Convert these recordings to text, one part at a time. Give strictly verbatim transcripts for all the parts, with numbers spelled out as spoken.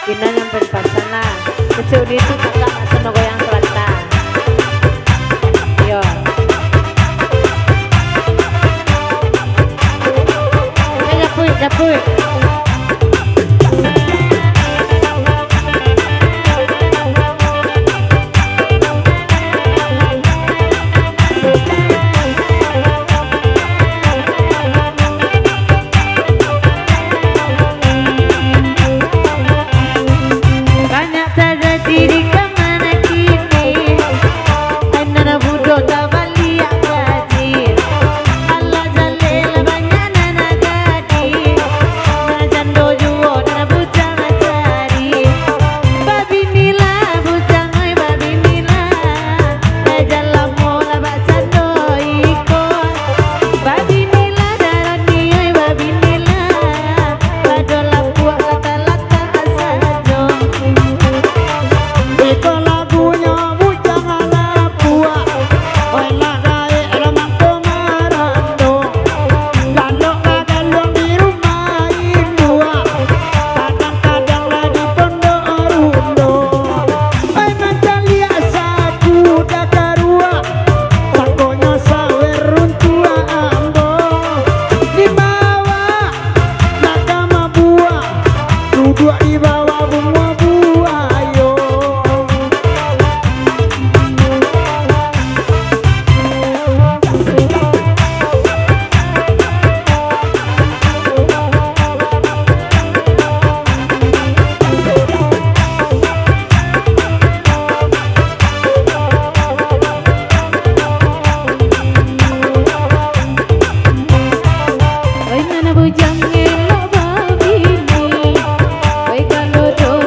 Ino nan paling pasan lah. Kecek Udi tu kakak nak sono goyang selatan. Yo. Yo, japuik, japuik. Banyak tajadi di kamana kini. Ai nan budo tabaliak kaji. Alah jaleh lah banyak nan gadih. Nan jando juo nan bujang cari. Babinilah bujang oi babinilah. Ai jan lamo lah bak cando iko. Babinilah darani oi babinilah. Pado lapuak latak-latak sajo. Iko lagunyo bujang lapuak. Oi lah gaek lah mangko marando. Lalok lah galuang di rumah induak. Kadang-kadang lah di pondok rundo. Oi mancaliak saku dah karuak. Sakonyo sawer runtuak ambo. Di bawah Nakama buah, duduak di bawah bungo buayo. Oi, nan bujang elok babini. Oi, kalau doh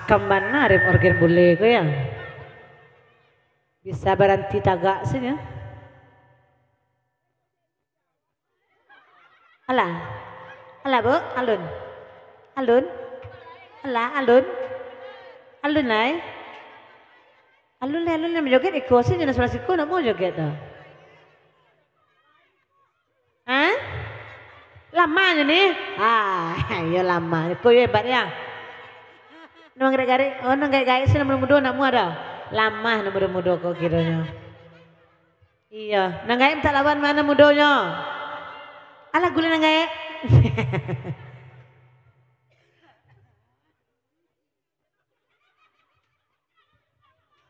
Kambana rem orgen bule ko ya. Bisa baranti tagak sajo. Alah. Alah, Bu, alun. Alun. Alah, alun. Alun lai. Alun lai, alun lai manjoget iko sajo, nan sabalah siko ndak mau joget tu. Hah? Lamanyo ni? Ah, iyo lama. Ko yo hebat ya. Nan gaek-gaek, oh, nan gaek-gaek se nan mudo-mudo ndak muah doh. Lamah nan mudo-mudo ko kironyo. Iyo, nan gaek mintak lawan ma nan mudonyo. Alah gulai nan gaek.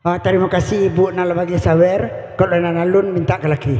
Ah, tarimo kasih Ibu nan lah bagi sawer, kalau nan alun mintak ka laki.